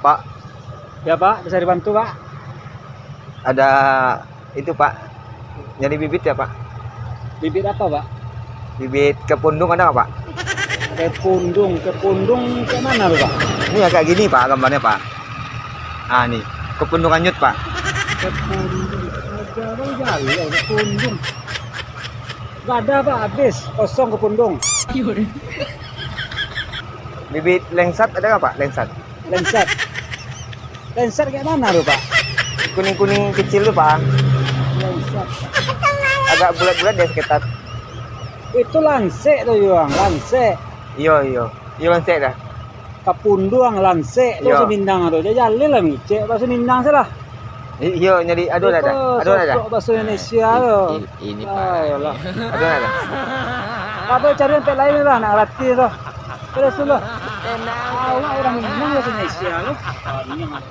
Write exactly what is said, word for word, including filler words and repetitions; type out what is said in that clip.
Pak. Ya, Pak, bisa dibantu, Pak? Ada itu, Pak. Nyari bibit ya, Pak? Bibit apa, Pak? Bibit kepundung ada nggak, Pak? Kepundung, kepundung kayak mana tu, Pak? Ini agak gini, Pak, gambarnya, Pak. Ah, nih. Kepundung hanyut, Pak. Kepundung. Ada apa jali ya, kepundung? Gak ada, Pak, habis. Kosong kepundung. Bibit lengsat ada nggak, Pak? Lengsat. Lengsat. Lengsat kayak mana tu, Pak? Kuning-kuning kecil tu, Pak. Lengsat. Agak bulat-bulat dia sekitar. Itu langsek tu, Yuang. Langsek. Iyo, iyo. Iyo, langsek dah. Kapunduang, langsek tu. Iyo. Bahasa Minang tu. Jadi jalin lah micek bahasa Minang salah. I-, iyo, jadi ado lah dah. Ado lah dah. Sosok bahasa Indonesia tu. I-, i-, ini parah. Ayolah. Ado lah dah. Apa cari tempat lain lah, nak latih tu. Terus tu lah. Awak orang Minang bahasa Indonesia tu. Ah, Minang.